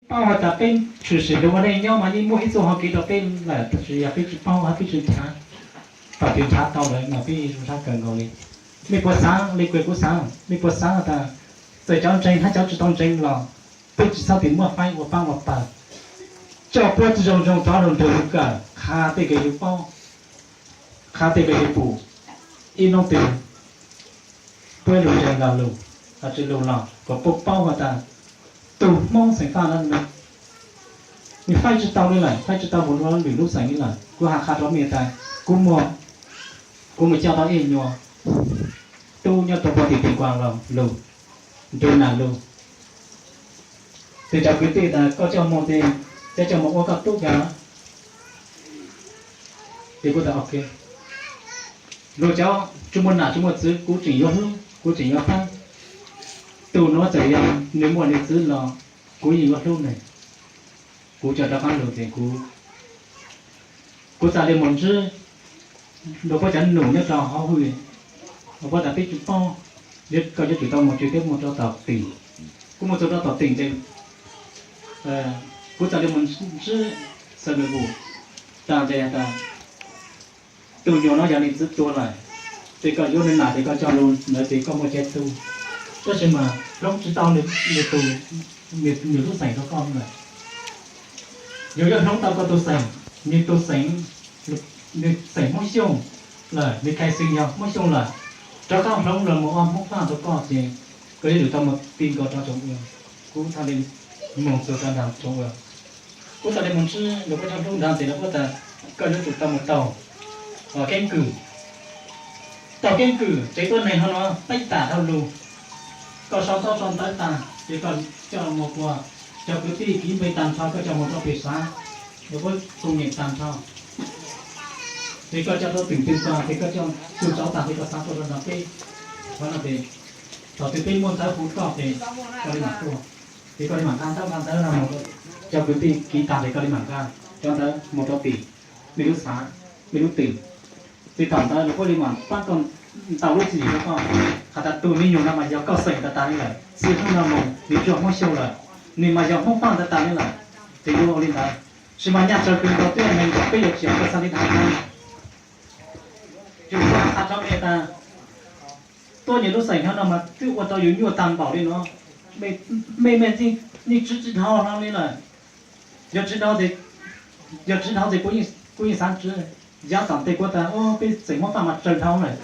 Paub has tas peb tshwm sim ua neej nyob mas yeej muaj ib txoj hau kev rau peb lawm, tab sis yog peb tsis paub hab peb tsis nrhav, thaum twg nrhav tau lawm mas peb zoo sab kawg nkaus li. Mej puas xaav le kuas kuv xaav, mej puas xaav tas txawm cov ntseeg hab cov tsis tau ntseeg los peb tsis txhob tim muaj faib ua paab ua pawg, coj puab tsi zoo zoo rov lug nrug yug kawm qha tej kws yug paub, qha tej kws yug pum, ib nub twg puab lug ntseeg lug, tsi lug los kuas puab paub has tas tug Hmoob xeem Faj nuav nwg faib tsi tau le lawm, faib tsi tau moog lwm lub xeem le lawm. Kuv has qha rua mej tas kuv muaj, kuv muaj coj tau ib nyuas tub nyob rua puag tim Teg Kuas los lug, nrug nam lug, tes cov kwv tij tas koj coj moog tes, coj moog ua koj tub kag. Tes kuv tas ok, lug cov tsi muaj nam tsi muaj txwv kuv tseem yuav hlub, kuv tseem yuav paab. Tug nuav txawm yog nwg muaj nwg txwv los kuv yeej yuav hlub nwg. Kuv coj rov qaab lug tes kuv, kuv txawm le moog ntsib lug puab cov num nyob rua hauv hwj, puab tas peb tsi paub, koj yuav tsum tau moog tsi teb moog rua tom tim. Kuv moog txug rua tom tim tes kuv txawm le moog ntsib xav lug vum tas tes tas tug nyuas nuav yog nwg txwv tuag lawm, tes koj yuav nwg nam tes koj coj lug ntawd tes koj muaj cai tug, tab sis mas hlub tsi tau nwg lub xeem rua koj lawm. Yog yuav hlub tau koj tug xeem, nwg tug xeem, nwg xeem Hmoob Xyooj lawm, nwg khai xwm yog Hmoob Xyooj lawm, rov qab hlub lug moog ua Hmoob Faj rua koj ces koj yuav tsum tau moog ti nkaus rua tsoom ua. Kuv txhaj le moog txug rua nraag tsoom ua, kuv txhaj le moog ntsib lug puab cov hlub nraag tes lug puab tas koj yuav tsum tau moog taug keeb kwm, taug keeb kwm tsev tuab neeg hov nuav peb tam dhau lug. Koj sau ntaub sau ntawv tag ces koj coj moog puag cov kwv tij kiv npe tag nrho, koj coj moog rua pem xav, lug puab koob nyem tag nrho. Ces koj coj rua twm twg tag ces koj coj tug tsauv tag ces koj xav tuaj rua nraag peb, qhov nuav tes thaum twg peb muaj ntawv hu koj tes koj le maam tuaj, ces koj le maam nqa ntaub nqa ntawv no moog, cov kwv tij kiv tag tes koj le maam nqa cov ntawv moog rua tim mej lub xav, mej lub twm. Ces thaum ntawd lawv puab le maam paab koj ntau lub tswv yim rua koj has tas tug me nyuam no mas yog koj xeem tag tag le lawm, xib hwb no moog nwg tsuas Hmoob Xyooj lawm, nwg mas yog Hmoob Faj tag tag le lawm. Ces yuav ua le ntawd, sis mas nyaj tsaws kws nkaus tuab neeg peb yuav tsi koj xav le ntawd. Yug kuv has qha rua mej tas tuab nyem lub xeem hov no mas twb ua rua yus nyuaj tag npaum le nuav, mej mej yeej tswv tsi dhau hlo le lawm. Yog tswv dhau tes, yog tswv dhau tes kuv yeej xaav tswv, yav tom ntej kuv tas peb xeem Hmoob Faj mas tsawg dhau lawm.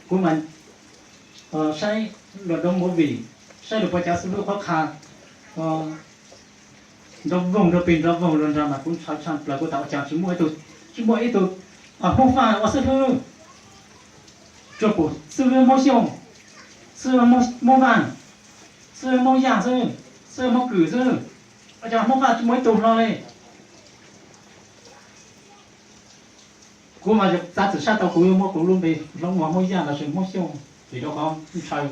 Kuv mas saib lug doo movie, saib lug puab cov xib fwb qhuab qha nrov voog rua peg nrov voog rua nraag mas kuv ntshai tshaj plaws, kuv tas ua caag tsi muaj ib tug, tsi muaj ib tug Hmoob Faj ua xib fwb, tsuas pum xib fwb Hmoob Xyooj, xib fwb Hmoob Vaaj, xib fwb Hmoob Yaaj xwb, xib fwb Hmoob Kwm xwb, ua caag Hmoob Faj tsi muaj ib tug hlo le. Kuv mas xav txim sab tau kuv yuav muab kuv lub npe hloob ua Hmoob Yaaj lossis Hmoob Xyooj, vim rau qhov ntshaw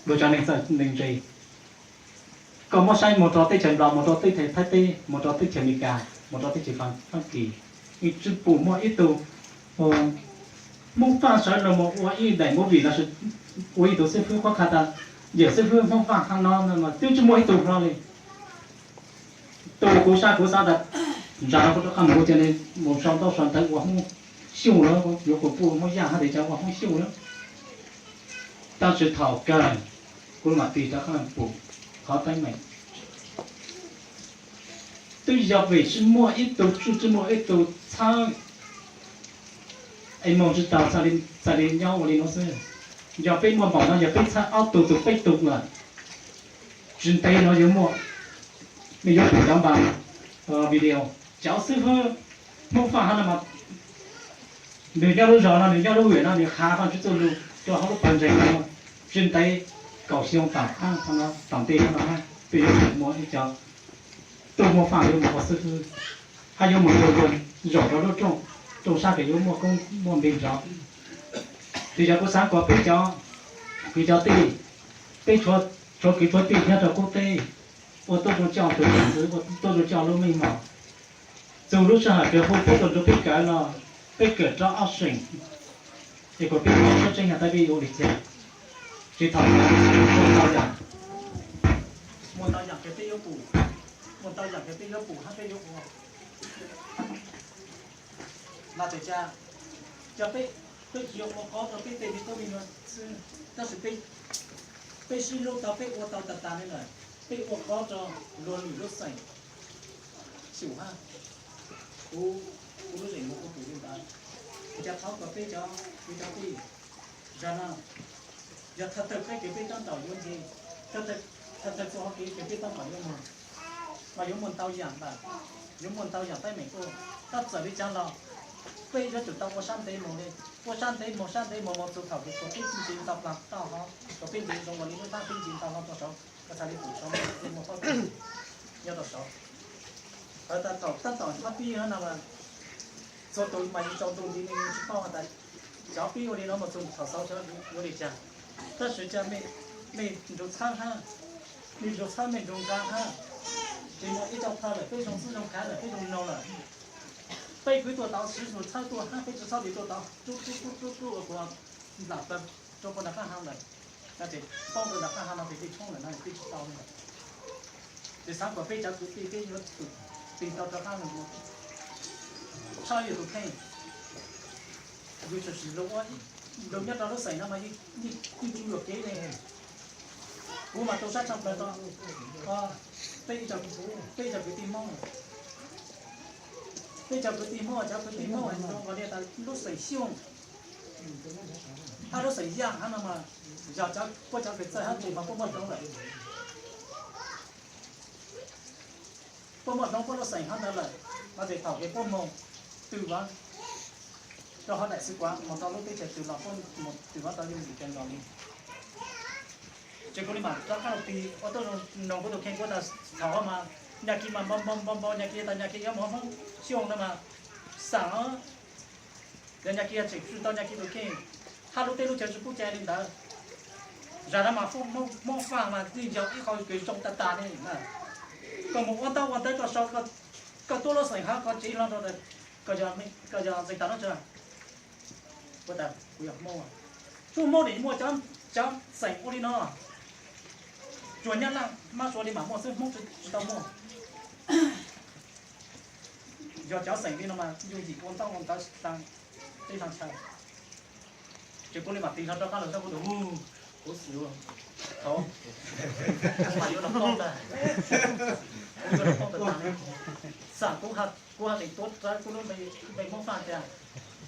luag cov neeg txawj neeg ntse. Koj muab saib moog rau teb chaws Nplog, moog rau teb chaws Thaib teb, moog rau teb chaws Amelikas, moog rau teb chaws Faab Kis, yeej tsi pum muaj ib tug Hmoob Faj sawv lug moog ua ib daim movie lossis ua ib tug xib fwb qhuab qha tas yawm xib fwb Hmoob Faj hab no, twb tsi muaj ib tug hlo le. Tus kuv sab kuv xav tas ntsag no kuv rov qab moog ua ca le moog sau ntaub sau ntawv ua Hmoob Xyooj lawm, yuav kuas puj Hmoob Yaaj hab tes ca ua Hmoob Xyooj lawm. Tab sis thaum kawg kuv mam tig rov qab pum qhov teeb meem twb yog vim tsi muaj ib tug tsuj tsi muaj ib tug txhawb, es moog tsi tau txhaj li nyob ua li nuav xwb. Yog peb muaj npaum no yog peb txhawb ob tug tug peb tug lawm, tsi ntev no yuav muaj, mej yuav pum cov npa video, cov xib fwb Hmoob Faj hab no mas nwg nyob lub zog no, nwg nyob lub hwm no, nwg qha Vaajtswv txuj lug rua hauv lub pawg ntseeg no, tsi ntev kaum xyoo tam qab no, tom ntej no peb yuav muaj ib co tug Hmoob Faj yuav moog ua xib fwb, hab yuav moog ua zaum rua lub rooj, rooj sab kws yuav muaj koob muaj npe nrov. Tes yog kuv xaav kuas peb cov kwv cov tij, peb tshuav kwv tshuav tij nyob rua qub teb, ua tuab zoo coj tug tug ntxwv, ua tuab zoo coj lub meej mom. Txug lub sij hawm kws hu peb tug ntxhais peb kawm no, peb kawm rov ob seem, es kuas peb tub tseeb yog tab peb yuav ua li cas. Tsis thaum muaj ntau yam, muaj ntau yam kws peb yuav pum. Mus tau yam kws peb yuav pum hab peb yuav ua. Mas txawm cas, cas peb, peb tsis yog ua qoob rau peb tej me tub me nyuam xwb, tab sis peb, peb sib hlub tau, peb ua tau tas tas li lawm, peb ua qoob rau luag lwm lub xeem xyum hab. Kuv, kuv lub zeem mus kuv pum li ntawd. Cas thov kom peb cov kwv cov tij, zag no, yog thawj thawj qeb kev peb tab tom yuav nce, thawj thawj txoj hauv kev peb tab tom yuav moog, mas yuav muaj ntau yam lawm, yuav muaj ntau yam teeb meem tuaj, tab txawm li cas los peb yuav tsum tau ua sab ntev mus li, ua sab ntev mus, sab ntev mus, mus txug thaum kws peb nce tau plaag toj hov, kom peb nce zoo ua li lub tab peb nce tau hlo rau saud, koj txhaj li pum saud, muaj pob kws nyob rau saud. Hawv tas thaum tab tom hab pib hab no, txhua tus mas yus tsaus ntuj nti ne yus tsis paub has tas cov pib ua li no mus txug thaum xaus yuav li cas. Tab sis cas mej nrug txhawb hab, mej nrug txhawb mej nrug nqa hab, ces muaj ib co plawg lawm peb zoo xwb zoo khav lawm peb zoo noog lawm. Peb kwv tuaj tau siv nrug txhawb tuaj hab peb tsi txhob tis tuaj tau rub rub rub rub ua kuv nplam plaws rau puag nram qab hau lawm. No ces poob rau nram qab hau no ces peb tshoob lawm no peb tsis tau li lawm. Ces xaav kom peb cov kwv tij peb yuav tsum tig tau rov qab los ua tshawb yus tus kheej. Yus tshwm sim lug ua, lug nyob rau lub xeem no mas yeej tsis yuam kev li. Kuv mas tu sab tshaj plaws rau peb, peb cov kwv tij Hmoob, peb cov kwv tij Hmoob, cov kwv tij Hmoob zoo nkaus li tas lub xeem Xyooj hab lub xeem Yaj hab no mas yog cov, puab cov kws txawj hab tes mas puab muaj hloov lawm. Puab muaj hloov puab lub xeem hab ntawd lawm, no ces thaum kws puab moog twv vav rau hauv daim xwv kuav moog rau lub teb chaws twg los puab moog twv vav tau yooj yim kawg nkaus li. Ces kuv li mam rov qab los tig ua tuab noog kuv tus kheej kuv tas thaum mas Nyaj Kiv mas npau npau npau npau Nyaj Kiv tas Nyaj Kiv yuav moog Hmoob Xyooj no mas xaam os. Yog Nyaj Kiv tseem tsi tau Nyaj Kiv tus kheej, hab lub teb lub chaw tsi pub cai li ntawd. Zag no mas Hmoob Faj mas yeej yog ib qho kws zoo tag tag li. Koj mus ua ntaub ua ntawv koj sau koj tuab lub xeem hab koj tsev hlo rau, koj yog txeem tas dlaab tsi? Kuv tas kuv yog Hmoob. Tub Hmoob nim muaj cov xeem ua li no, tsuas Nyab Laj mab sua li mam muaj xwb, Hmoob tsi tau muaj. Yog cov xeem li no mas yooj yim ua ntaub ua ntawv teb tag chaw. Ces kuv li mam tig hlo rov qab los saib kuv tus, kuv xwm, thaum mas yuav los poob tag, kuv yuav los poob tag tag. Xam kuv, kuv has tseem tuav rawv kuv lub npe Hmoob Faj tias,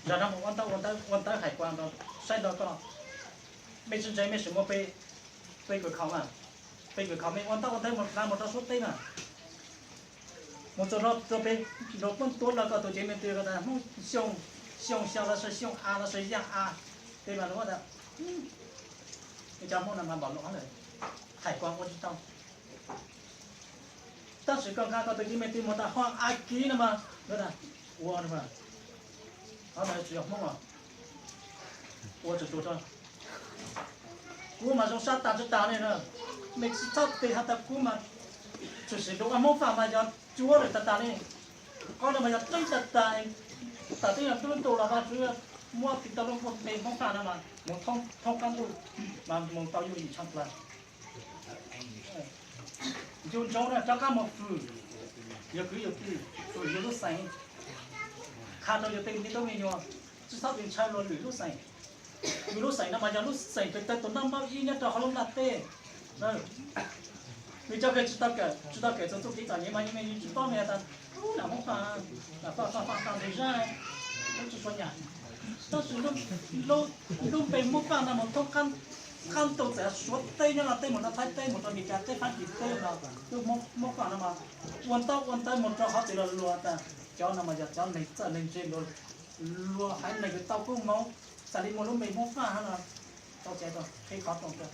zag no mus ua ntaub ua ntawv, ua ntawv hais kuas nrog saib nrog koj, mej tsi ntseeg mej sim muaj pe kws khaum mas, pe kws khaum mej ua ntaub ua ntawv mus hla mus rau Suav teb mas. Mus txug rau peb, rau puab tuav lawv koj tus cev me twg koj tas Hmoob Xyooj, Xyooj Xya los sis Xyooj A los sis Yaaj A, tej mas luag tas, cov Hmoob no mas npaum luaj lawm, hais kuas ua tsi tau. Tab sis koj nqa koj tus cev me twg mus tas Hoj A Kiv no mas, ua, qhov ntawd tsis yog Hmoob os. Ua tsuag tsuag rau kuv mas zoo sab tag tsi tag li na. Mej tsi txhob tig has tas kuv mas tshwm sim lug ua Hmoob Faj mas yog cuav lawm tag tag li. Qhov no mas yog tseeb tag tag, tas tseeb yog tub ntuj los Vajtswv muab tig tau lub npe Hmoob Faj no mas mus thoob qab ntuj mas mus tau yooj yim tshaj plaws. Ncu ntsoov na, rov qab mus fwm yus kwv yus tij, fwm yus lub xeem, qha rau yus tej me tub me nyuam, tsi txhob tig ntshaw luag lwm lub xeem. Yus lub xeem no mas yog lub xeem kws tawg tus noj npaub ib nyob rau hauv lub nplaj teb. Vim cov kws tsis tau kawm txug txuj kev txom nyem mas yus tsis paub li tas, lam Hmoob Faj, lam Faj Faj Faj Faj nqis zaj, lub tsis suav nyam. Tab sis lub npe Hmoob Faj no mus thoob qab ntuj txawm Suav teb, Nyab Laj teb, mus rau Thaib teb, mus rau Mes Kas teb, Fab Kis teb no, lub Hmoob Faj no mas ua ntaub ua ntawv mus rau qhov twg los luag tas cov no mas yog cov neeg txawj neeg ntse, luag haiv neeg kws tau koob moov, txawm li muaj lub npe Hmoob Faj hab no, tau cai rau qhib qhov rooj rau.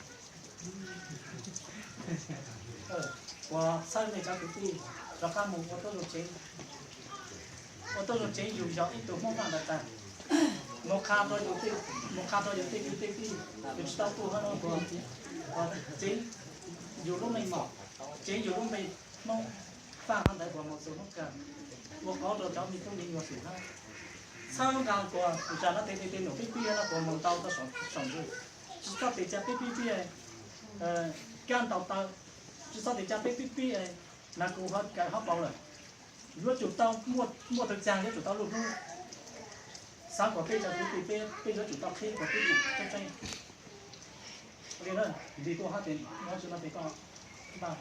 Kuas txhawb nej cov kwv tij rov qab mus ua tuab zoo tsev, ua tuab zoo tsev yus yog ib tug Hmoob Faj ntawd tas, mus qha rau yus tej, mus qha rau yus tej kwv tej tij, yus tsis tau tu hab no kuas, kuas tseev yus lub meej mom, tseev yus lub npe Hmoob Faj hab ntawd kuas mus txug hnub kawg, ua qauv rau cov me tub me nyuam xwm hab. Txhawb nqa kuas zag no tej me tej num pib pib no kuas mus ntau rau saum ntuj, tsis txhob tes ca peb pib pib, kab ntau taw, tsis txhob tes ca peb pib pib Na kuv ho kaw ho paus lawm. Yuav tsum tau muaj tau caag, yuav tsum tau lug hnub. Xaav kom peb cov kwv tij peb, peb yuav tsum tau qhib kom peb tseeb tseeb. Li na, nti tuaj hab tes, nyob tsi no tes koj npaj.